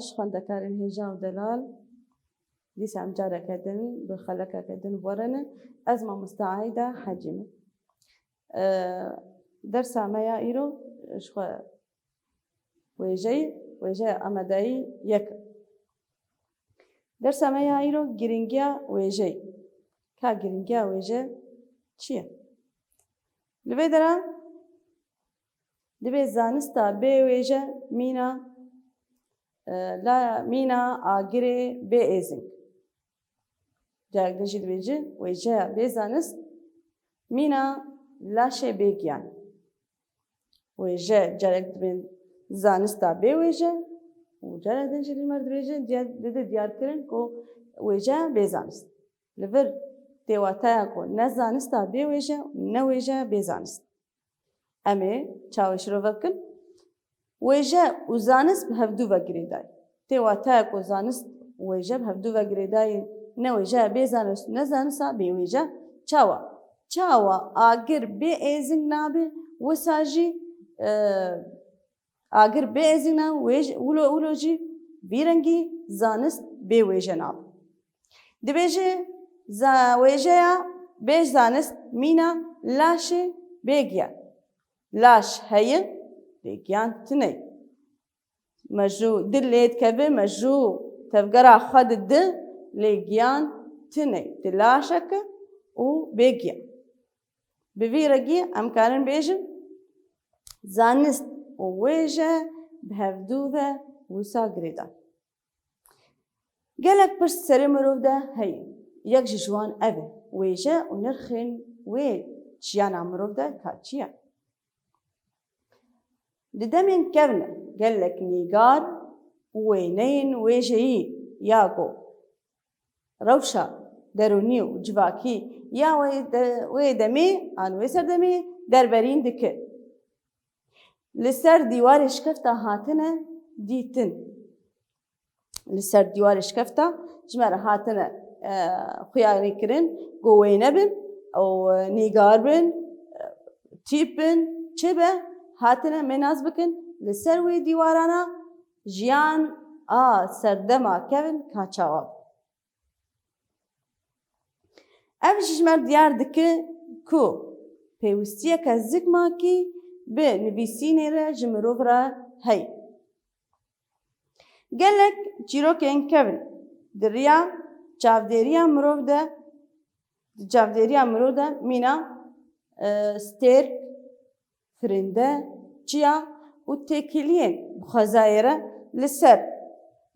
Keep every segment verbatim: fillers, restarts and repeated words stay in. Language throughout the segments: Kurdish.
Xwendekarên hêja û delal, dîsa em careke din bi xelekeke din werine. Ez mamoste Ayda Hecî me. Ee, dersa me ya îro ji xwe wêjeyê, wêjeya amadeyî yek. Dersa me ya îro girîngiya wêjeyê. Ka girîngiya wêje çi ye? Li vê dera dibê zanista bê wêje mîna, e, la, mîna agirê bê êzing. Carek din jî dibêje wêjeya bê zanist mîna laşê bê giyan. Wêje carek dibên zanista bê wêje û carek din jî li me dibêje diyar, dide diyarkirin ku wêjeya bê zanist. Li vir tê wateya ku ne zanista bê wêje û ne wêjeya bê zanist. Em ê çawa şirove bikin? Wêje û zanist bi hevdû ve girêdayî. Tê wateya ku zanist û wêje bi hevdû ve girêdayî, ne wêjeya bê zanist û ne zanista bê wêje. Çawa? Çawa agir bê êzing nabe, wisa jî, e, agir bê êzing nabe, wêj-, wilo, wilo jî vî rengî zanist bê wêje nabe. Dibêje, za-, wêjeya bê zanist mîna laşê bê giyan. Laş heye, lê giyan tune ye. Mejû dil lê dikeve, mejû tevgera xwe dide, lê giyan tune ye. Di laşeke û bê giyan. Bi vî rengî em karin bêjin, zanist û wêje bi hevdû ve wisa girêdayî. Gelek pirs serê mirov de heye. Yek ji ji wan ev e, wêje û nirxên wê jiyana mirov de ka çi ye? Di demên kevne gelek nîgar û wêneyên wêjeyî ya ku rewşa derûnî û civakî ya wê de-, wê demê an wê serdemê derberîn dike. Li ser dîwarê şikefta hatine dîtin. Li ser dîwarê şikefta ji me re hatine, e, xuyarî kirin ku wêne bin û, e, nîgar bin, e, tîp bin, çi be, hatine me nas bikin. Li ser wê dîwarana jiyan a serdema kevin ka çawa bû. Ev jî ji me re diyar dike ku pêwîstiyeke zikmakî bi nivîsînê re ji mirov re heye. Gelek çîrokên kevin di riya çavdêriya mirov de, di çavdêriya mirov de mîna, e, stêrk, firinde, çiya û têkiliyên bi xwezayê re li ser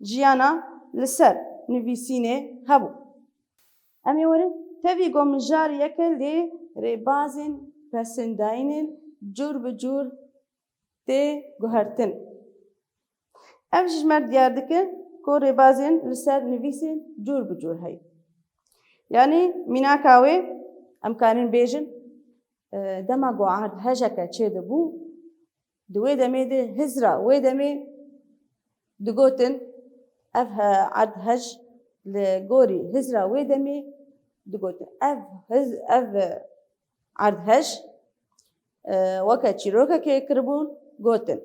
jiyana, li ser nivîsînê hebû. Em ê werin tevî ku mijar yek e lê rêbazên pesindayînên cûr bi cûr tê guhertin. Ev jî ji me re diyar dike ku rêbazên li ser nivîsên cûr bi cûr heye. Yanî mînaka wê em karin bêjin, e, dema ku erdhejeke çêdibû, di wê demê de hizra wê demê digotin, ev he-, erdhej li gorî hizra wê demê digotin. Ev hiz-, ev, e, erdhej, e, weke çîrokekê kiribûn, gotin,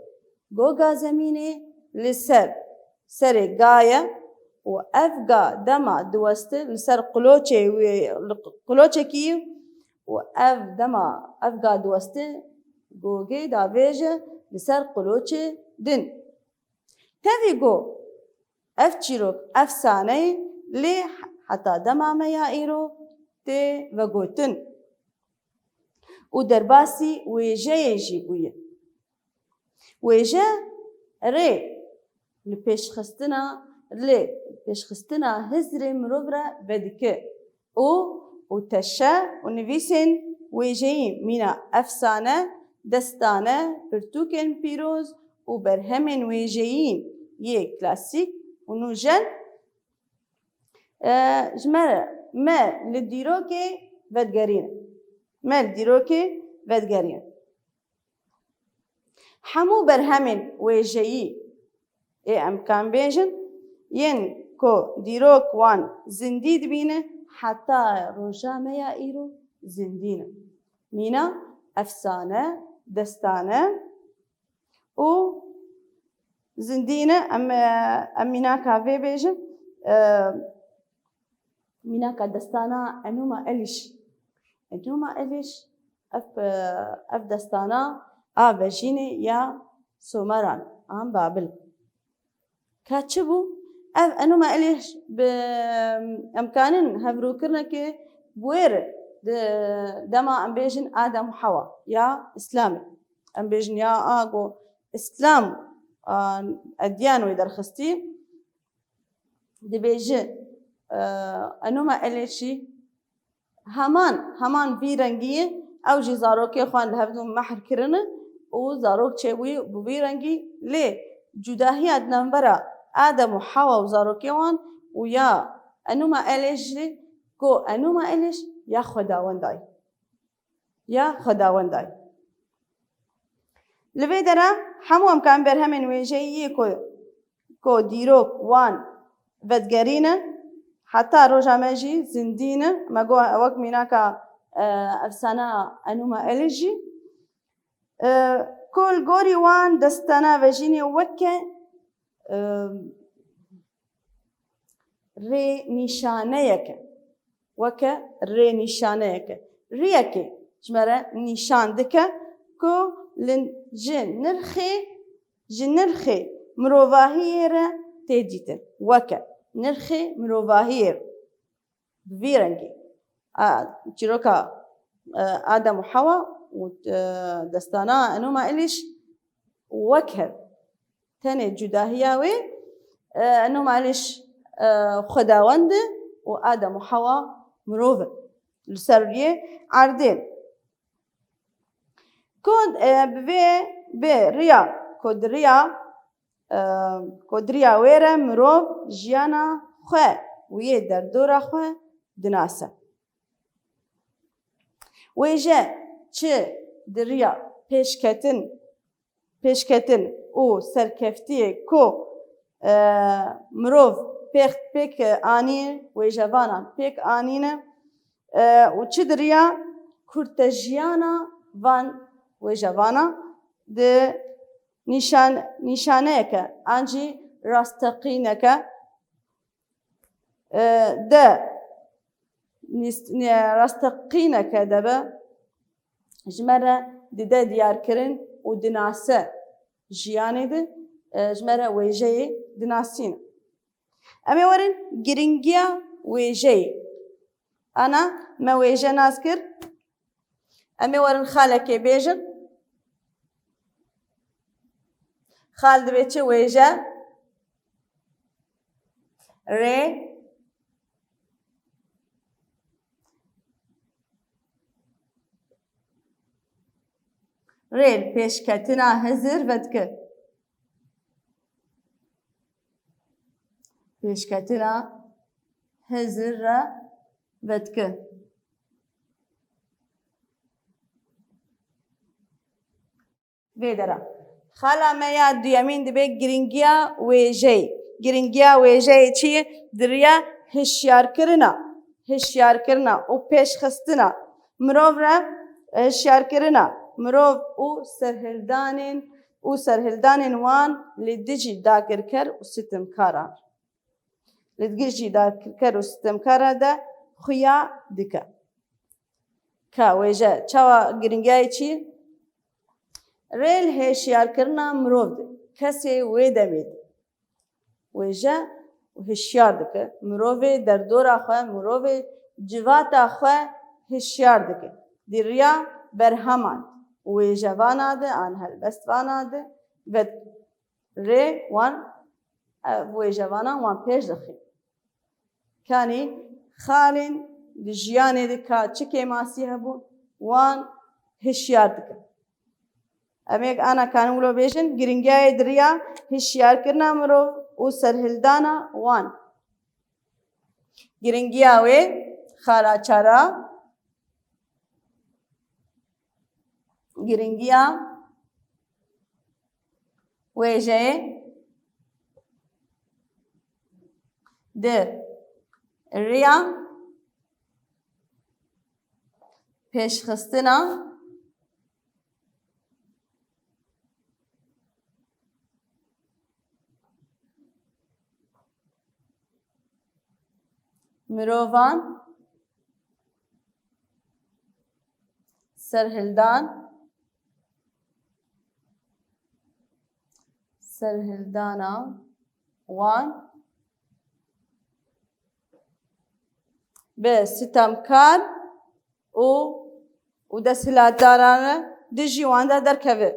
Goga zemînê li ser serê ga ye û ev ga dema diweste li ser qiloçê wê, li qiloçekî û ev dema ev ga diweste gogê davêje li ser qiloçê din. Tevî ku ev çîrok efsane ye, lê heta dema me ya îro tê vegotin û derbasî wêjeyê jî bûye. Wêje rê li pêşxistina, li pêşxistina hizrê mirov re vedike û, û teşe û nivîsên wêjeyî mîna efsane, destane, pirtûkên pîroz û berhemên wêjeyî yê klasîk û nûjen, e, ji me re, me li dîrokê vedigerîne. Me li dîrokê vedigerîne. Hemû berhemên wêjeyî ê em kan bêjin, yên ku dîrok wan zindî dibîne, heta roja me ya îro zindî ne. Mîna, efsane, destane û zindî ne. Em, e, em mînaka vê bêjin. E, mînaka destana Enûma Elîş. Enûma Elîş, ev, e, ev destana a vejînê ya Someran an Babil. Ka çi bû? Ev Enûma Elîş bi, em kanin hevrûkirinekê bi wê re di dema em bêjin Adem û Hewa ya Îslamê. Em bêjin ya a ku Îslam, a, edyan wê derxistî, dibêje, e, Enûma Elîşî heman, heman vî rengî ye, ew jî zarokê xwe li hevdû mehr kirine û zarok çêbûyî bi vî rengî. Lê cudahiya di navbera Adem û Hewa û zarokê wan û ya Enûma Elîş jî, ku Enûma Elîş ya Xwedawenda ye. Ya Xwedawenda ye. Li vê dera hemû em kan berhemên wêjeyî yê ku, ku dîrok wan vedigerîne, heta roja me jî zindî ne. Me got wek mînaka, e, efsana Enûma Elîş jî, e, ku li gorî wan destana vejînê weke, e, rênîşaneyeke, weke rênîşaneyeke, riyekê ji me re nîşan dike ku li, ji nirxê, ji nirxê mirovahiyê re tê dîtin. Weke nirxê mirovahiyê re. Bi vî rengî. A, çîroka, e, Adem û Hewa û, e, destana Enûma Elîş wek hev. Tenê cudahiya wê, e, Enûma Elîş, e, xwedawend e û Adem û Hewa mirov in. Li ser rûyê erdê. Ku, e, bi vê, bi riya, ku di riya, e, ku di riya wê re mirov jiyana xwe û yê derdora xwe dinase. Wêje çi di riya pêşketin, pêşketin û serkeftiyê ku, e, mirov pêk, pêk anî, wêjevana pêk anîne, e, û çi di riya kurtejiyana van wêjevana di nîşan-, nîşaneyeke an jî rasteqîneke, e, de nîs-, nî-, rasteqîneke de be, ji me re dide diyarkirin û dinase jiyanê de, e, ji me re wêjeyê dinasîne. Em ê werin giringiya wêjeyê. Ana me wêje nas kir. Em ê werin xalekê bêjin. Xal dibê çi wêje? Rê. Rê li pêşketina Hizir vedike. Pêşketina Hizir re vedike. Vê dera. Xala me ya duyemîn dibe giringiya wêjeyê. Giringiya wêjeyê çi ye? Di riya hişyarkirina, hişyarkirina û pêşxistina mirov re, hişyarkirina mirov û serhildanên, û serhildanên wan li dijî dagirker û sitimkaran. Li dijî dagirker û sitimkara de xuya dike. Ka wêje çawa giringiyayê çi? Rê li hêşiyarkirina mirov de, kesê wê demê de. Wêje hişyar dike. Mirovê derdora xwe, mirovê civata xwe hişyar dike. Di riya berheman û wêjevana de an helbestvana de ve rê wan, e, wêjevana wan pêş dixî. Kanî xalên di jiyanê de ka çi kêmasî hebû, wan hişyar dikin. Em ê ana kanî wilo bêjin, giringiyayê di riya hişyarkirina mirov û serhildana wan. Giringiya wê, xala çara, giringiya wêjeyê di riya pêşxistina mirovan, serhildan, serhildana wan bi sitemkar û, û desthilatdaran dijî wan de derkeve.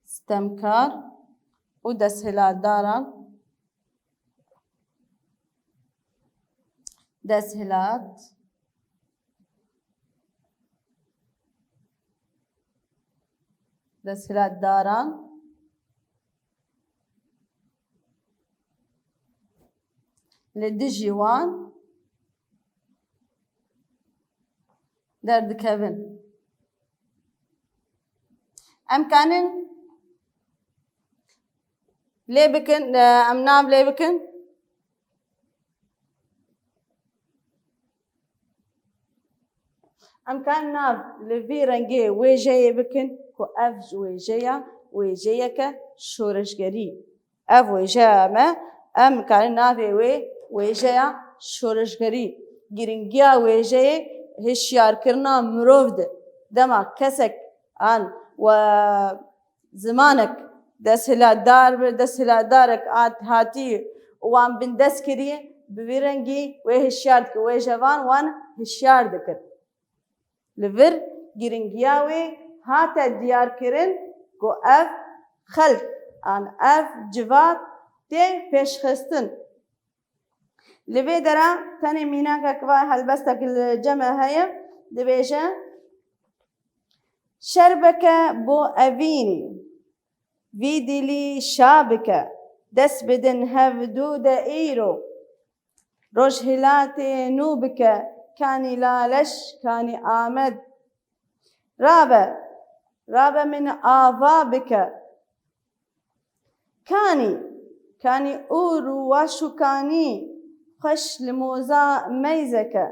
Sitemkar û desthilatdaran, desthilat, desthilatdaran li dijî wan derdikevin. Em kanin lê bikin, e, em nav lê bikin. Em kanin nav li vî rengê wêjeyê bikin ku ev ji wêjeya, wêjeyeke şoreşgerî. Ev wêjeya me, em karin navê wê wêjeya şoreşgerî. Girîngiya wêjeyê hişyarkirina mirov de. Dema kesek an we zimanek desthilatdar bi, desthilatdarek hat-, hatî wan bindest kiriye, bi vî rengî wê hişyar dike, wêjevan wan hişyar dikin. Li vir girîngiya wê hate diyarkirin ku ev xelk an ev civat tê pêşxistin. Li vê dera tenê mînakek va helbestek li cem me heye, dibêje, şerbeke bo evînî, vî dilî şa bike, dest bidin hevdû de îro. Rojhilatê nû bike, kanî Laleş, kanî Amed. Rabe, rabe min ava bike. Kanî, kanî ûr û waş û kanî, xweş li moza meyzeke.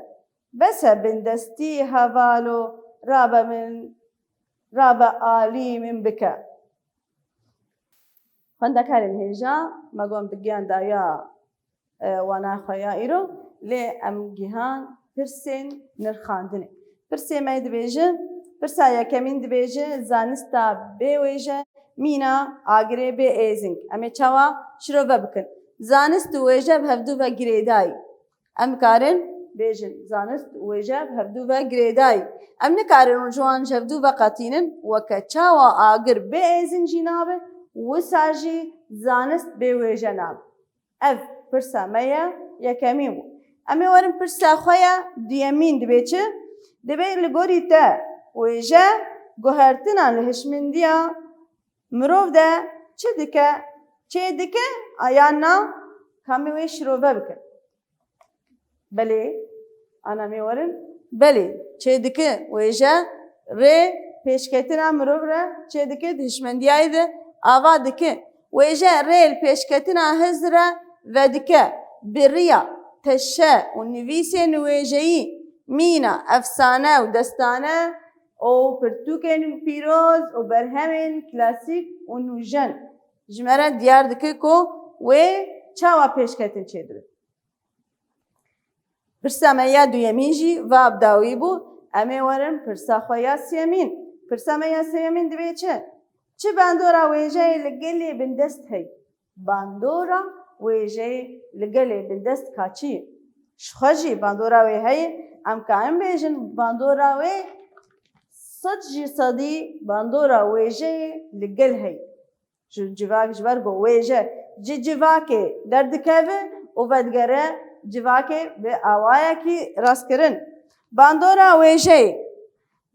Bes e bindestî hevalo, rabe min, rabe alî min bike. Xwendekarên hêja, me got em digihan dawiya e, wana xwe ya îro, lê em gihan pirsên nirxandinê. Pirsê me dibêje, pirsa yekemîn dibêje, zanista bê wêje, mîna agirê bê êzing. Em ê çawa şirove bikin? Zanist û wêje bi hevdû ve girêdayî. Em karin bêjin, zanist û wêje bi hevdû ve girêdayî. Em nikarin ji wan ji hevdû veqetînin, weke çawa agir bê êzing jî nabe, wisa jî zanist bê wêje nabe. Ev pirsa me ya yekemîn bû. Em ê werin pirsa xwe ya duyemîn dibê çi? Dibê li gorî te wêje guhertina li hişmindiya mirov de çi dike? Çê dike a yan na? Ka em ê wê şirove bikin. Belê, ana em ê werin. Belê, çê dike wêje rê pêşketina mirov re çê dike, di hişmendiyayê de ava dike. Wêje rê li pêşketina hizb re vedike, bi riya teşe û nivîsên wêjeyî, mîna, efsane û destane û pirtûkên pîroz û berhemên klasîk û nûjen ji me re diyar dike ku wê çawa pêşketin çêdibe. Pirsa me ya duyemîn jî va bi dawî bû. Em ê werin pirsa xwe ya sêyemîn. Pirsa me ya sêyemîn dibê çi? Çi bandora wêjeyê li gelê bindest heye? Bandora wêjeyê li gelê bindest ka çi ye? Ji xwe jî bandora wê heye, em karin bêjin bandora wê sed ji sedî bandora wêjeyê li gel heye. Ji civak, ji ber ku wêje ji civakê derdikeve û vedigere civakê bi awayekî rastkirin. Bandora wêjeyê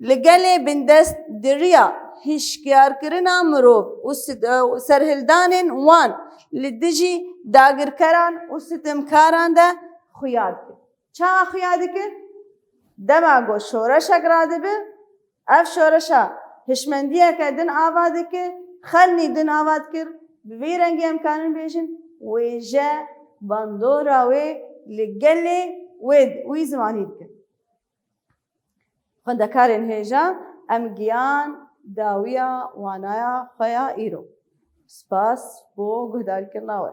li gelê bindest di riya hişyarkirina mirov û sid-, û serhildanên wan li dijî dagirkeran û sitimkaran de xuya dike. Çawa xuya dike? Dema ku şoreşek radibe, ev şoreşa hişmendiyeke din ava dike, xelnî din ava dikir, bi vî rengî em karin bêjin, wêje bandora wê li gelê wê, wî zimanî dike. Xwendekarên hêja, em giyan Dawiya wanaya xwe ya îro. Spas bo guhdarkirina we.